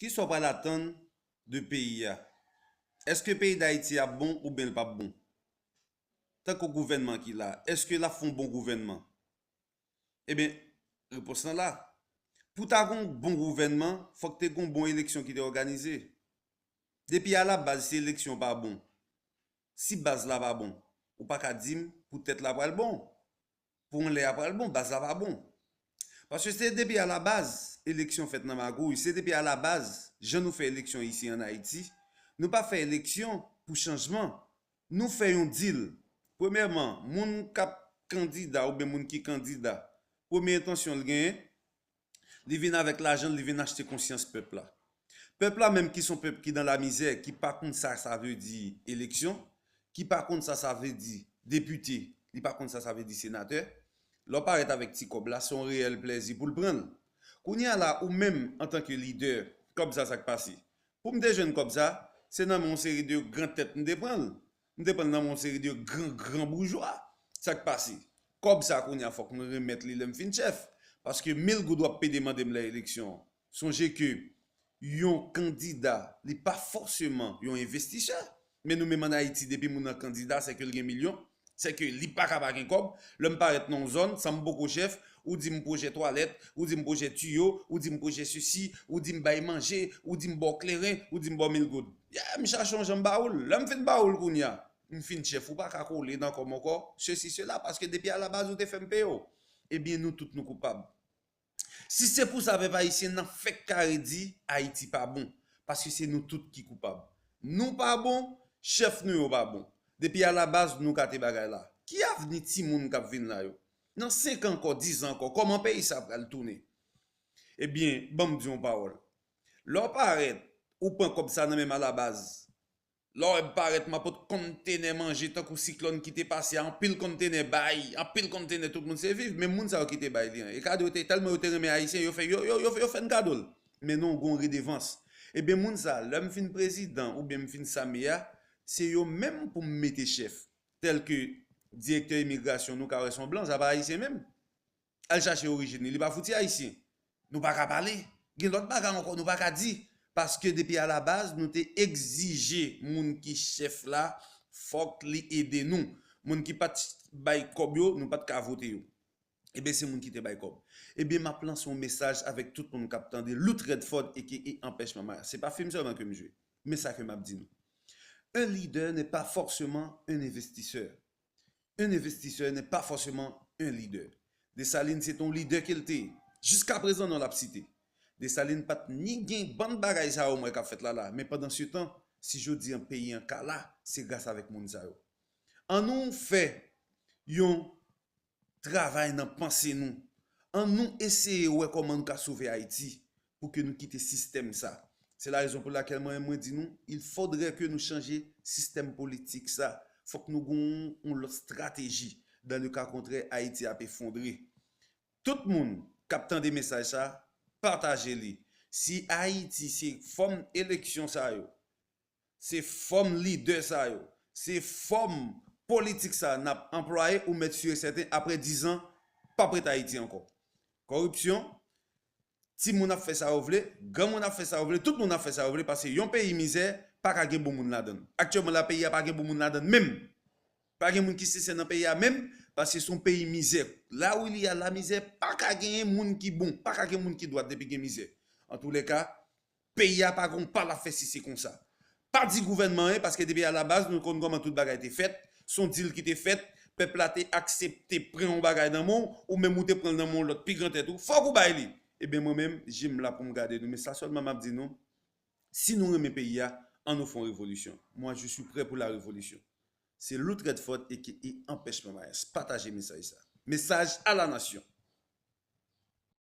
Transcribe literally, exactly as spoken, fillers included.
Kisa w pral atann de peyi a? Èske peyi Dayiti ap bon oubyen l p ap bon? Tankou gouvènman ki la, èske l ap fè yon bon gouvènman? Ebyen, repons lan la. Pou ta gen yon bon gouvènman, fòk te gen yon bon eleksyon ki te òganize. Depi alabaz, si eleksyon pa bon, si baz la pa bon, ou pa ka di m poutèt la pral bon. Pou yon lè a pral bon, baz la pa bon. Paske se depi alabaz eleksyon fèt nan magouy, se depi alabaz jan nou fè eleksyon isi ann Ayiti. Nou pa fè eleksyon pou chanjman. Nou fè yon dil. Premyèman, moun k ap kandida oubyen moun ki kandida, premye entansyon l genyen, li vin avèk lajan l, li vin achte konsyans pèp la. Pèp la menm ki se yon pèp ki nan lamizè, ki pa konn sa sa vle di eleksyon, ki pa konn sa sa vle di depite, li pa konn sa sa vle di senatè, lè w parèt avèk ti kòb la, se yon reyèl plèzi pou l pran l. Kounye a la, ou menm, antanke lidè, kòb sa, sa k pase? Pou m te jwenn kòb sa, se nan men yon seri de gran tèt m te pran l. M te pran l nan men yon seri de gran, gran boujwa. Sa k pase? Kòb sa, kounye a, fòk mwen remèt li lè m fin chèf. Paske mil goud w ap pede mande m lè eleksyon an. Sonje ke yon kandida, li pa fòseman yon envestisè. Men nou menm ann Ayiti, depi moun nan kandida, se ke l gen milyon, se ke li pa ka pa gen kòb. Lè m parèt nan yon zòn, san m poko chèf, ou di m pwojè twalèt, ou di m pwojè tiyo, ou di m pwojè sesi, ou di m bay manje, ou di m ba w kleren, ou di m ba w mil goud. Yeah, m chache yon jan m ba ou l. Lè m fin ba ou l kounye a, m fin chèf, ou pa ka kole nan kò m ankò, sesi, sela, paske depi alabaz ou te fè m peye w. Ebyen, nou tout nou koupab. Si se pou sa pèp ayisyen nan fèk kare di Ayiti pa bon, paske se nou tout ki koupab. Nou pa bon, chèf nou yo pa bon. Depi alabaz nou kate bagay la. Ki avni timoun k ap vin la yo? Nan senk an ankò, diz an ankò, kòman peyi sa pral tounen? Ebyen, ban m di yon pawòl. Lè w parèt, ou pran kòb sa nan men m alabaz. Lè w wè m parèt, m ap pot kontenè manje tankou siklòn ki te pase a, anpil kontenè bay, anpil kontenè tout moun se viv. Menm moun sa yo ki te bay li an. E kado yo te, tèlman yo te renmen Ayisyen, yo fè, yo, yo, yo, yo fè n kado l. Men non, gen yon redevans. Ebyen, moun sa, lè m fin prezidan oubyen m fin sa m ye a, se yo menm pou m mete chèf. Tèlke direktè imigrasyon, nou ka wè se yon blan, sa pa Ayisyen menm. Al chache orijin li, li pa fouti ayisyen. Nou pa ka pale. Gen lòt bagay ankò nou pa ka di. Paske depi alabaz, nou te egzije moun ki chèf la, fòk li ede nou. Moun ki pa t bay kòb yo, nou pa t ka vote yo. Ebyen, se moun ki te bay kòb. Ebyen, m ap lanse yon mesaj avèk tout moun k ap tande Lout Redford aka Anpèch Manmay. Se pa fim sèlman ke m jwe. Men sa ke m ap di nou. Un leader n'est pas forcément un investisseur. Un investisseur n'est pas forcément un leader. Desalin se t on lidè ke l te ye. Jiskaprezan non l ap site. Desalin pa t ni gen bann bagay sa yo m wè k ap fèt la la, men pandansetan, si jodi an peyi an ka la, se gras avèk moun sa yo. Annou fè yon travay nan panse nou. Annou eseye wè kòman nou ka sove Ayiti pou ke nou kite sistèm sa. Se la rezon pou lakèl mwen, mwen di nou, il faudrait que nou chanje sistèm politik sa. Fòk nou gen yon, yon lòt strateji. Dans le cas contraire, Ayiti ap efondre. Tout moun k ap tande mesaj sa, pataje li. Si Ayiti se fòm eleksyon sa yo, se fòm lidè sa yo, se fòm politik sa n ap anplwaye, ou mèt si e sèten, apre diz an, p ap ret Ayiti ankò. Kòripsyon, timoun ap fè sa yo vle, granmoun ap fè sa yo vle, tout moun ap fè sa yo vle, paske yon peyi mizè pa ka gen bon moun ladan l. Aktyèlman la, peyi a pa gen bon moun ladan l menm. Pa gen moun ki sensè nan peyi a menm, paske se yon peyi mizè. La wi li a, lamizè, pa ka genyen moun ki bon, pa ka gen moun ki dwat depi gen mizè. Antoulèka, peyi a pa gon pa l ap fè si se konsa. Pa di gouvènman anyen, paske depi alabaz, nou konn kòman tout bagay te fèt, se yon dil ki te fèt, pèp la te aksepte pran yon bagay nan men w, ou menm ou te pran l nan men yon lòt pi gran tèt ou, fòk ou bay li. Ebyen, mwen menm, je m la pou m gade nou, men sa sèlman m ap di nou, si nou renmen peyi a, ann nou fè yon revolisyon. Moi, je suis prêt pour la révolution. Se Lout Redford aka Anpèch Manmay. Pataje mesaj sa. Mesaj a la nasyon.